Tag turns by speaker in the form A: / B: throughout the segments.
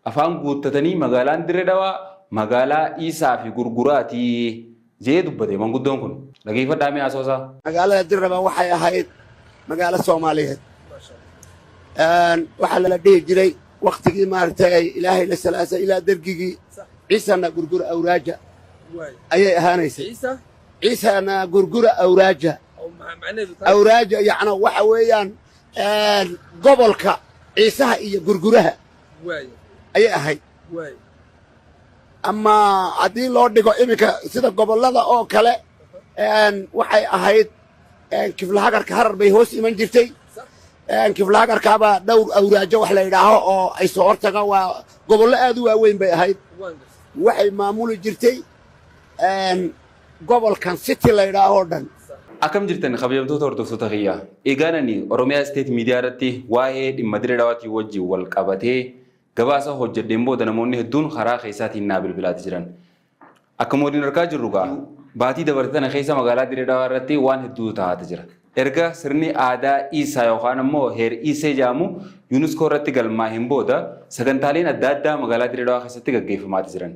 A: Afaan guuttatanii magaalaan Dirree Dhawaa magaalaa Iisaa fi Gurguraati je'ee dubbate manguddoon kun. Dhageeffadhaa mee haasawaa isaa.
B: Magaalada Dirraba waxay ahayd magaalo Soomaaliyeed. Waxaa la dhihi jiray waktigii maaragtay Ilaahay la salaasay ilaa dergigii Ciisana Gurgura Awraaja ayay ahaanaysay. Ciisana Gurgura Awraaja. Awraaja yacni waxa weeyaan gobolka Ciisaha iyo Gurguraha ayay ahayd. Ama haddii loo dhigo iminka sida gobollada oo kale, waxay ahayd Kiflahagarka Harar bay hoos iman jirtay. Kiflahagarkaabaa dhowr awraajo wax la yidhaaho oo ay soo hortagaan, waa gobollo aad u waaweyn bay ahayd. Waxay maamuli jirtay gobolkan City la yidhaahoo dhan.
A: Akkam jirtan, kabajamtoota hordoftoota kiyya? Egaan ani Oromiyaa State Miidiyaa irratti waa'ee dhimma Dirree Dhawaatii wajjin wal qabatee gabaasa hojjedheen booda namoonni hedduun karaa keessaatiin naa bilbilaati jiran. Akkuma waliin argaa jirru gaa baatii dabarte tana keessa magaalaa Dirree Dhawaa irratti waan hedduutu taa'aati jira. Erga sirni aadaa Iisaa yookaan ammoo Heer Iisee jedhamu UNESCO irratti galmaa'een booda sagantaaleen adda addaa magaalaa Dirree Dhawaa keessatti gaggeeffamaati jiran.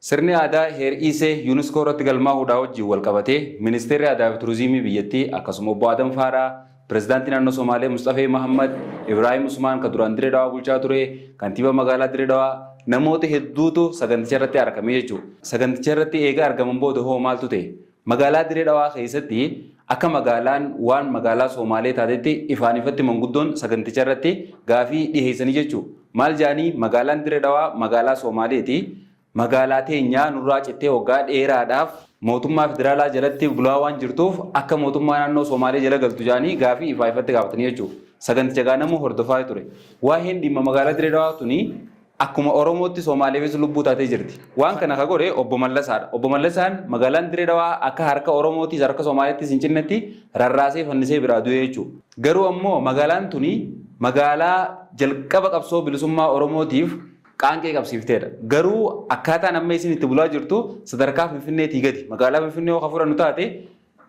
A: Sirni aadaa Heer Iisee UNESCO irratti galmaahuudhaa wajjin wal qabatee Ministeerri Aadaa fi Turizimii biyyattii akkasuma Obbo Adam Faaraa, Pirezidaantii Naannoo Somaalee Musxafee Mahammad, Ibraahim Usmaan ka duraan Dirree Dhawaa bulchaa ture, Kantiibaa magaalaa Dirree Dhawaa, namoota hedduutu saganticha irratti argame jechuudha. Saganticha irratti eega argaman booda hoo maaltu ta'e? Magaalaa Dirree Dhawaa keessatti akka magaalaan waan magaalaa Soomaalee taatetti ifaan ifatti manguddoon saganticha irratti gaafii dhiheessanii jechuudha. Maal jedhanii? Magaalaan Dirree Dhawaa magaalaa Soomaaleeti. Magaalaa teenya nurraa cittee waggaa dheeraadhaaf mootummaa federaalaa jalatti bulaa waan jirtuuf akka mootummaa naannoo Somaalee jala galtu jedhanii gaafii ifaa ifatti gaafatanii jechuudha. Saganticha gaa namuu hordofaa ture. Waa'een dhimma magaalaa Dirree Dhawaa tuni akkuma Oromootti Somaaleefis lubbuu taatee jirti. Waan kana ka godhe Obbo Mallasaadha. Obbo Mallasaan magaalaan Dirree Dhawaa akka harka Oromootis harka Somaaleettis hin cinnetti rarraasee fannisee biraa du'e jechuudha. Garuu ammoo magaalaan tuni magaalaa jalqaba qabsoo bilisummaa Oromootiif qaanqee qabsiifteedha. Garuu akkaataan amma isin itti bulaa jirtu sadarkaa Finfinneetii gadi. Magaalaa Finfinnee yoo ka fudhannu taate,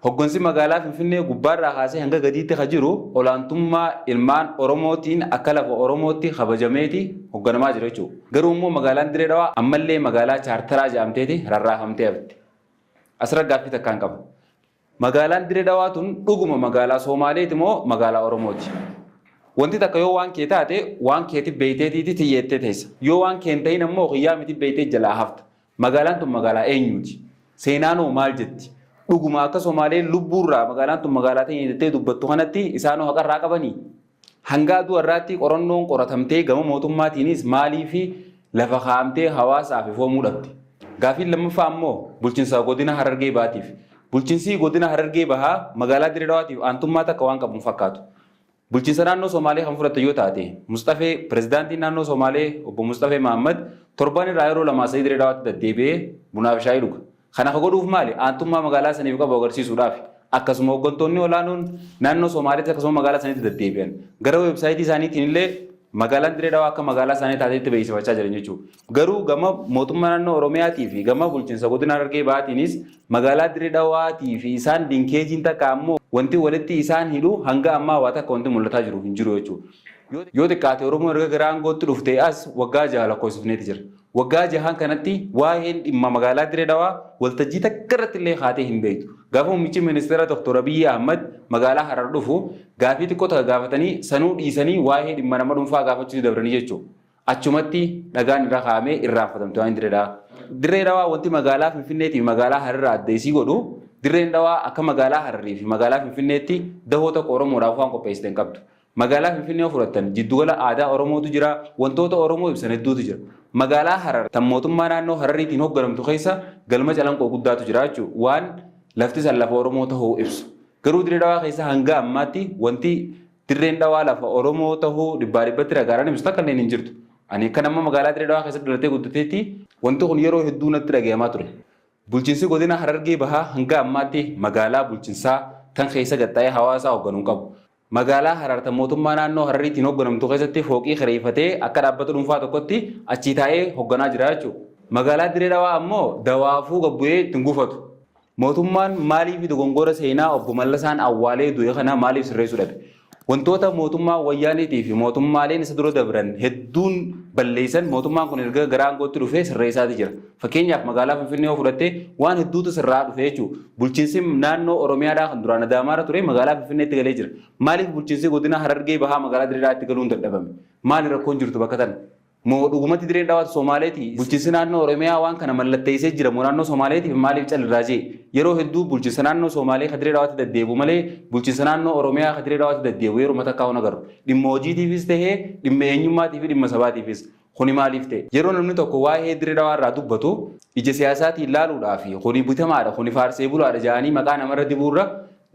A: hoggansi magaalaa Finfinnee gubbaarraa kaasee hanga gadiitti ka jiru olaantummaa ilmaan Oromootiin akka lafa Oromootti kabajameeti hogganamaa jira jechuudha. Garuu immoo magaalaan Dirree Dhawaa ammallee magaalaa chaartaraa jedhamteeti rarraafamtee hafte. Asirra gaaffii takkaan qaba. Magaalaan Dirree Dhawaa tun dhuguma magaalaa Soomaaleeti moo magaalaa Oromooti? Wanti takka yoo waan kee taate waan keeti beeyteetiiti tiyyeettee teessa. Yoo waan kee hin ta'in ammoo kiyyaa miti beeytee jalaa hafta. Magaalaan tun magaalaa eenyuuti? Seenaan hoo maal jetti? Dhuguma akka Somaaleen lubbuurraa magaalaan tun magaalaa teenya jettee dubbattu kanatti isaanoo haqarraa qabanii? Hanga aduu har'aatti qorannoon qoratamtee gama mootummaatiinis maaliif lafa kaa'amtee hawaasaaf ifoomuu dhabde? Gaafiin lammaffaa ammoo bulchinsa godina Harargee Bahaatiif. Bulchinsii godina Harargee Bahaa magaalaa Dirree Dhawaatiif aantummaa takka waan qabu hin fakkaatu. Bulchinsa naannoo Somaalee kan fudhatte yoo taate, Musxafee, pirezidaantiin naannoo Somaalee obbo Musxafee Mahaammad torban irraa yeroo lamaa sadii Dirree Dhawaatti daddeebi'ee bunaa fi shaayii dhuga. Kana ka godhuuf maali? Aantummaa magaalaa saniif qabu agarsiisuudhaafi. Akkasuma hoggantoonni olaanoon naannoo Somaaleetti akkasuma magaalaa sanitti deddeebi'an. Gara weebsaayitii isaaniitiin illee magaalaan Dirree Dhawaa akka magaalaa isaanii taateetti beeksifachaa jiran jechuudha. Garuu gama mootummaa naannoo Oromiyaatii fi gama bulchiinsa godina Harargee Bahaatiinis magaalaa Dirree Dhawaatii fi isaan linkeejiin takka ammoo wanti walitti isaan hidhu hanga ammaa waa takka wanti mul'ataa jiru hin jiru jechuudha. Yoo xiqqaate Oromoon erga gara aangootti dhuftee as waggaa 6 lakkoofsifneeti jira. Waggaa jahaan kanatti waa'een dhimma magaalaa Dirree Dhawaa waltajjii takka irratti illee kaatee hin beektu. Gaafa muummichi ministeera Dr. Abiyyi Ahmad magaalaa Harar dhufu gaafii xiqqoo takka gaafatanii sanuu dhiisanii waa'ee dhimma nama dhuunfaa gaafachuutti dabranii jechuudha. Achumatti dhagaan irra kaa'amee irraanfatamte waan Dirree Dhawaa. Dirree Dhawaa wanti magaalaa Finfinneetii fi magaalaa Hararraa adda isii godhu, Dirreen Dhawaa akka magaalaa Hararii fi magaalaa Finfinneetti dahoo tokko Oromoodhaaf waan qopheessite hin qabdu. Magaalaa Finfinnee yoo fudhattan jiddugala aadaa Oromootu jira, wantoota Oromoo ibsan hedduutu jira. Magaalaa Harar tan mootummaa naannoo Harariitiin hogganamtu keessa galma Calanqoo guddaatu jira jechuudha. Waan lafti san lafa Oromoo tahuu ibsu. Garuu Dirree Dhawaa keessa hanga ammaatti wanti Dirreen Dhawaa lafa Oromoo tahuu dhibbaa dhibbatti ragaadhaan ibsu takka illeen hin jirtu. Ani akka nama magaalaa Dirree Dhawaa keessatti dhalatee guddateetti wanti kun yeroo hedduu natti dhagayamaa ture. Bulchinsi Godina Harargee Bahaa hanga ammaatti magaalaa bulchinsaa tan keessa gad taa'ee hawaasa hogganu hin qabu. Magaalaa Harar tan mootummaa naannoo Harariitiin hogganamtu keessatti fooqii kireeffatee akka dhaabbata dhuunfaa tokkotti achii taa'ee hogganaa jira jechuudha. Magaalaa Dirree Dhawaa ammoo dawaafuu gad bu'ee itti hin gufatu. Mootummaan maaliif dogongora seenaa obbo Mallasaan awwaalee du'e kana maaliif sirreessuu dhabe? Wantoota mootummaa Wayyaaneetii fi mootummaaleen isa dura dabran hedduun balleessan mootummaan kun erga gara aangootti dhufee sirreessaati jira. Fakkeenyaaf, magaalaa Finfinnee yoo fudhatte, waan hedduutu sirraa dhufe jechuudha. Bulchiinsi naannoo Oromiyaadhaa kan duraan Adaamaarra ture magaalaa Finfinneetti galee jira. Maaliif bulchiinsi godina Harargee Bahaa magaalaa Dirree Dhawaatti galuun dadhabame? Maali rakkoon jirtu bakka tana? Moo dhugumatti Dirreen Dhawaatu Somaaleeti? Bulchiinsi naannoo Oromiyaa waan kana mallatteessee jira moo naannoo Somaaleetiif maaliif calirraa jee? Yeroo hedduu bulchiinsa naannoo Somaalee ka Dirree Dhawaatti deddeebi'u malee bulchiinsa naannoo Oromiyaa ka Dirree Dhawaatti deddeebi'u yeroo takkaa hin agarru. Dhimma hojiitiifis tahee, dhimma eenyummaatii fi dhimma sabaatiifis. Kuni maaliif ta'e? Yeroo namni tokko waa'ee Dirree Dhawaa irraa dubbatu ija siyaasaatiin laaluudhaa fi kuni bitamaadha, kuni faarsee bulaadha jedhanii maqaa namarra dibuurra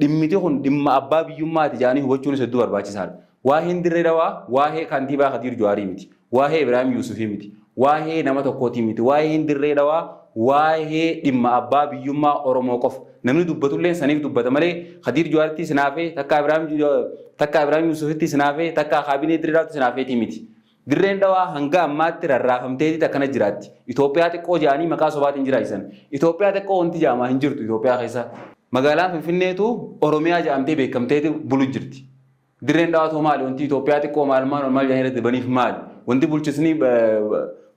A: dhimmiti kun dhimma abbaa biyyummaati jedhanii hubachuunis hedduu barbaachisaadha. Waa'een Dirree Dhawaa waa'ee kantiibaa Kadiir Juwaarii miti. Waa'ee Ibraahim Yuusufii miti. Waa'ee nama tokkootii miti. Waa'een Dirree Dhawaa waa'ee dhimma abbaa biyyummaa Oromoo qofa. Namni dubbatullee saniif dubbata malee Kadiir Juwaaritti sinaafee, takkaa Ibraahim Yuusufitti sinaafee, takkaa kaabinee Dirree Dhawaatti sinaafeetii miti. Dirreen Dhawaa hanga ammaatti rarraafamteetii akkana jiraatti. Itoophiyaa xiqqoo jedhanii maqaa sobaatiin jiraachisan. Itoophiyaa xiqqoo wanti jedhamaa hin jirtu Itoophiyaa keessa. Magaalaan Finfinneetu Oromiyaa jedhamtee beekamteeti bulu jirti. Dirreen Dhawaatoo maali? Wanti Itoophiyaa xiqqoo maal maal maal jedhanii irratti baniif maali?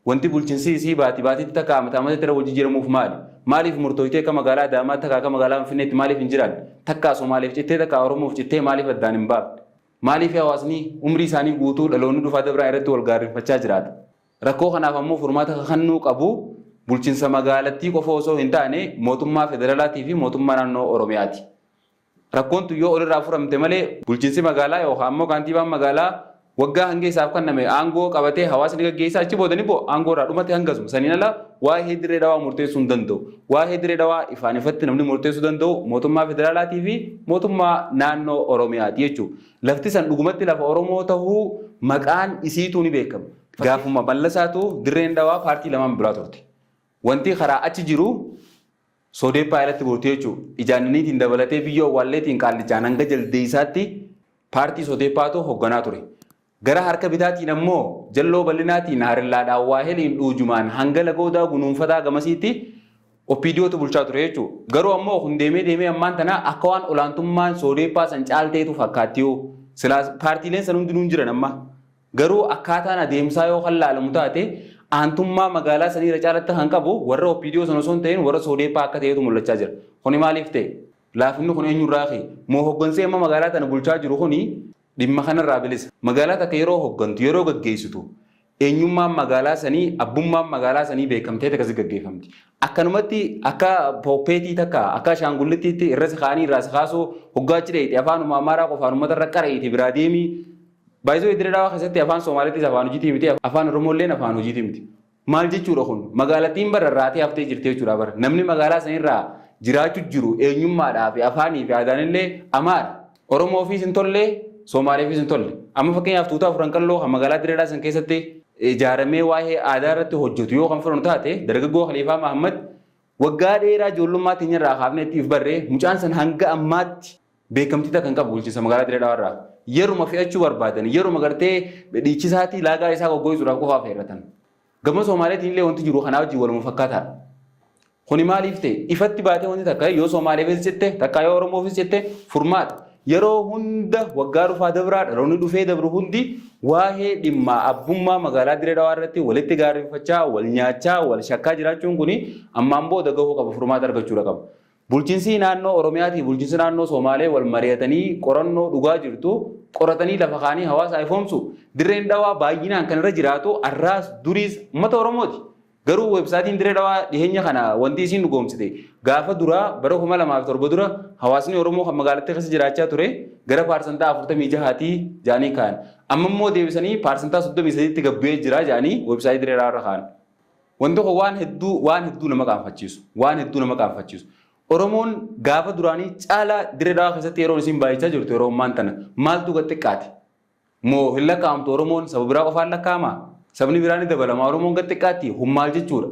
A: Wanti bulchiinsi isii baatii baatiitti, takka amata amatatti irra wal jijjiiramuuf maali? Maaliif murtooytee akka magaalaa Adaamaatti, takka akka magaalaa Finfinneetti maaliif hin jiraanne? Takka Somaaleef cittee, takka Oromoof cittee maaliif addaan hin baafne? Maaliif hawaasni umrii isaanii guutuu dhaloonni dhufaa dabraa irratti wal gaarreeffachaa jiraata? Rakkoo kanaaf ammoo furmaata kennuu qabu bulchiinsa magaalattii qofa osoo hin taane mootummaa federaalaatii fi mootummaa naannoo Oromiyaati. Rakkoon tun yoo olirraa furamte malee bulchiinsi magaalaa yookaan ammoo kaantiibaan magaalaa waggaa hanga isaaf kenname aangoo qabatee hawaasni gaggeessaa achi booda ni bu'a, aangoo irraa dhumate hangasuma. Saniin ala waa'ee Dirree Dhawaa murteessuu hin danda'u. Waa'ee Dirree Dhawaa ifaan ifatti namni murteessuu danda'u mootummaa federaalaatii fi mootummaa naannoo Oromiyaati jechuudha. Lafti san dhugumatti lafa Oromoo tahuu maqaan isiituu ni beekama. Gaafuma Mallasaatu Dirreen Dhawaa paartii lamaan bulaa turte. Wanti karaa achi jiru Soodeeppaa irratti bulti jechuudha. Ijaaniniitiin dabalatee biyyoo awwaalleetiin qaallichaan hanga jaldeessaatti paartii Soodeeppaatu hoogganaa ture. Gara harka bitaatiin ammoo jalloo bal'inaatiin harillaadhaan waaheliin dhuujumaan hanga lagoodaa gunuunfataa gamasiitti OPDOtu bulchaa ture jechuudha. Garuu ammoo kun deemee deemee ammaan tana akka waan olaantummaan Soodeeppaa san caalteetu fakkaatti yoo. Silaa paartiileen san hundinuu hin jiran amma. Garuu akkaataan adeemsaa yoo kan laalamu taate, aantummaa magaalaa sanii irra caalatti kan qabu warra OPDO sana osoo hin ta'in warra Soodeeppaa akka ta'etu mul'achaa jira. Kuni maaliif ta'e? Laafinni kun eenyurraa ka'e? Moo hooggansee amma magaalaa tana bulchaa jiru kuni dhimma kanarraa bilisa? Magaalaa takka yeroo hooggantu, yeroo gaggeessitu, eenyummaan magaalaa sanii, abbummaan magaalaa sanii beekamtee akkasii gaggeeffamti. Akkanumatti akka puppet takka, akka ashaangullittiitti irra si kaa'anii irraa si kaasuu, hoggaa achi dheeyite afaanuma Amaaraa qofaan uummata irra qareeyite biraa deemii. Baay'isoo Dirree Dhawaa keessatti afaan Somaaliittis afaan hojiitii miti, afaan Oromoolleen afaan hojiitii miti. Maal jechuudha kun? Magaalattiin bara raatee haftee jirti jechuudha bara. Namni magaalaa sanirraa jiraachuu jiru eenyummaadhaa fi afaanii fi aadaan illee Amaara. Oromoofiis hin tolle, Somaaliifis hin tolle. Amma fakkeenyaaf, tuutaa Afuran Qalloo kan magaalaa Dirree Dhawaa san keessatti ijaaramee waa'ee aadaa irratti hojjetu yoo kan fudhannu taate, dargaggoo Khaliifaa Mahammad waggaa dheeraa ijoollummaa teenyarraa kaafnee itti if barree mucaan san hanga ammaatti beekamtii takka hin qabu bulchiinsa magaalaa Dirree Dhawaa irraa. Yeruma fe'achuu barbaadan, yeruma gartee dhiichisaatii laagaa isaa goggoisuudhaaf qofaaf fe'atan. Gama Somaaleetiin illee wanti jiru kanaa wajjin waluma fakkaataadha. Kuni maaliif ta'e? Ifatti baatee wanti takka yoo Somaaleefis jette, takka yoo Oromoofis jette furmaata. Yeroo hunda waggaa dhufaa dabraa dhaloonni dhufee dabru hundi waa'ee dhimma abbummaa magaalaa Dirree Dhawaa irratti walitti gaarreeffachaa, wal nyaachaa, wal shakkaa jiraachuun kuni ammaan booda gahuu qaba, furmaata argachuudha qaba. Bulchiinsi naannoo Oromiyaatii bulchiinsi naannoo Somaalee wal mari'atanii qorannoo dhugaa jirtu qoratanii lafa kaanii hawaasa ifoomsu. Dirreen Dhawaa baay'inaan kan irra jiraatu arraas duriis uummata Oromooti. Garuu weebsaayitiin Dirree Dhawaa dhiyeenya kana wanti isiin dhugoomsite, gaafa duraa bara 2007 dura hawaasni Oromoo kan magaalattii keessa jiraachaa ture gara 46%tii jaanii ka'an. Amma immoo deebisanii 33%tti gabbu'ee jira jaanii weebsaayitii Dirree Dhawaa irra ka'an. Wanti kun waan hedduu nama qaanfachiisu. Waan hedduu nama qaanfachiisu. Oromoon gaafa duraanii caalaa Dirree Dhawaa keessatti yeroo isiin baay'achaa jirtu yeroo ammaan tana maaltu gad xiqqaate? Moo hin lakkaa'amtu Oromoon, saba biraa qofaan lakkaa'amaa? Sabni biraa ni dabalama, Oromoon gad xiqqaatti kun maal jechuudha?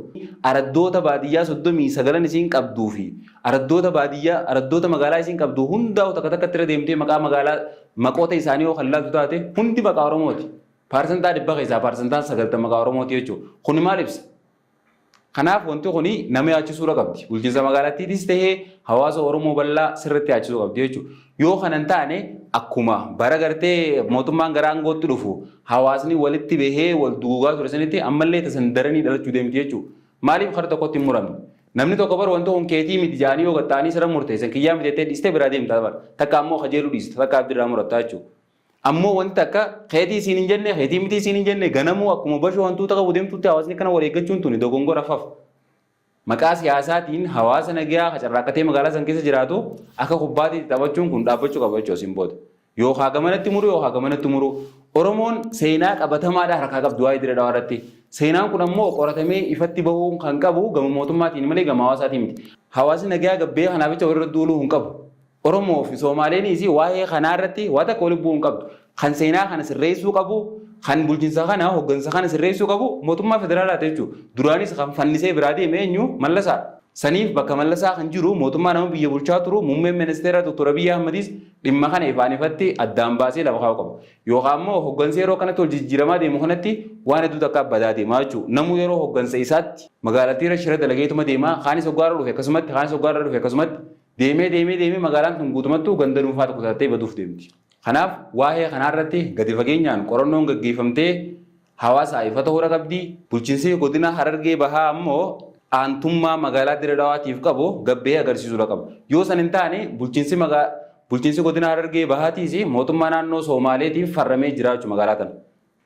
A: Araddoota baadiyyaa 39 isiin qabduu fi araddoota baadiyyaa, araddoota magaalaa isiin qabdu hundaa'u takka takkatti irra deemtee maqaa magaalaa, maqoota isaanii yoo kan laaltu taate, hundi maqaa Oromooti. 100% keessaa 90% maqaa Oromooti jechuudha. Kuni maal ibsa? Kanaaf wanti kuni nama yaachisuudha qabdi. Bulchiinsa magaalattiitis tahee hawaasa Oromoo bal'aa sirriitti yaachisuu qabdi jechuudha. Yoo kana hin taane akkuma bara gartee mootummaan gara aangootti dhufu hawaasni walitti bahee wal duguugaa ture sanitti ammallee tasan daranii dhalachuu deemti jechuudha. Maaliif kara tokkotti hin muramne? Namni tokko bar wanti kun keetii miti jedhanii yoo gatta'anii sirra murteessan kiyyaa miti jettee dhiistee biraa deemta bar. Takka ammoo kajeeluu dhiista takka abdirraa murattaa jechuudha. Ammoo wanti takka keetii siin hin jenne keetii mitii siin hin jenne ganamuu akkuma bashoo hantuuta qabu deemtutti hawaasni kana wal eeggachuun tuni dogongora faf. Maqaa siyaasaatiin hawaasa nagayaa carraaqqatee magaalaa san keessa jiraatu akka kubbaatiitti taphachuun kun dhaabbachuu qaba jechuudha asiin booda. Yookaan gamanatti muruu yookaan gamanatti muruu. Oromoon seenaa qabatamaadhaa harkaa qabdi waa'ee Dirree Dhawaa irratti. Seenaan kun ammoo qoratamee ifatti bahuu kan qabu gama mootummaatiin malee gama hawaasaatiin miti. Hawaasni nagayaa gabbee kanaaf jecha walirra duuluu hin qabu. Oromoo fi Soomaaleenis waa'ee kanaa irratti waa takka walitti bu'uu hin qabdu. Kan seenaa kana sirreessuu qabu, kan bulchiinsa kana hoggansa kana sirreessuu qabu mootummaa federaalaati jechuudha. Duraanis kan fannisee biraa deeme eenyu? Mallasaadha. Saniif bakka Mallasaa kan jiru mootummaa nama biyya bulchaa turu muummeen ministeera Dr. Abiyyi Ahmadis dhimma kana ifaan ifatti addaan baasee lafa kaa'uu qaba. Yookaan immoo hoggansi yeroo kanatti wal jijjiiramaa deemu kanatti waan hedduu takka badaa deemaa jechuudha. Namuu yeroo hoggansa isaatti magaalattii irra shira dalageetuma deemaa kaanis hoggaarra dhufe akkasumatti kaanis hoggaarra dhufe akkasumatti deemee deemee deemee magaalaan tun guutumattuu ganda dhuunfaa tokko taatee baduuf deemti. Kanaaf waa'ee kanaa irratti gadi fageenyaan qorannoon gaggeeffamtee hawaasa ifa ta'uu qabdi. Bulchiinsi godina Harargee Bahaa ammoo aantummaa magaalaa Dirree Dhawaatiif qabu gabbee agarsiisuudha qaba. Yoo san hin taane bulchiinsi godina Harargee Bahaatiis mootummaa naannoo Soomaaleetiif farramee jiraachuu magaalaa tana.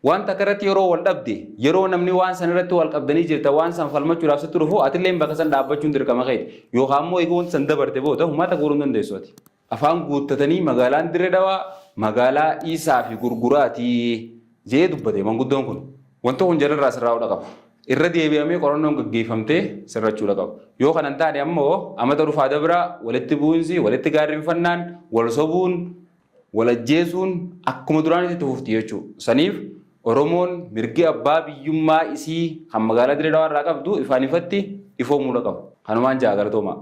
A: Wanta akka irratti yeroo wal dhabde, yeroo namni waan san irratti wal qabdanii jirta, waan san falmachuudhaaf sitti dhufu, atillee bakka san dhaabbachuun dirqama keeti. Yookaan immoo eeguu wanti san dabarte booda uummata guuruu hin dandeessu ati. Afaan guuttatanii magaalaan Dirree Dhawaa magaalaa Iisaa fi Gurguraati jee dubbate manguddoon kun. Wanti kun jalarraa sirraa'uudha qaba. Irra deebi'amee qorannoon gaggeeffamtee sirrachuudha qaba. Yoo kana hin taane ammoo amata dhufaa dabraa walitti bu'insi, walitti gaarrinfannaan, wal sobuun, wal ajjeesuun akkuma duraan itti fufti jechuudha. Saniif Oromoon mirgi abbaa biyyummaa isii kan magaalaa Dirree Dhawaa irraa qabdu ifaan ifatti ifoomuudha qaba. Kanumaan ja'a, galatoomaa.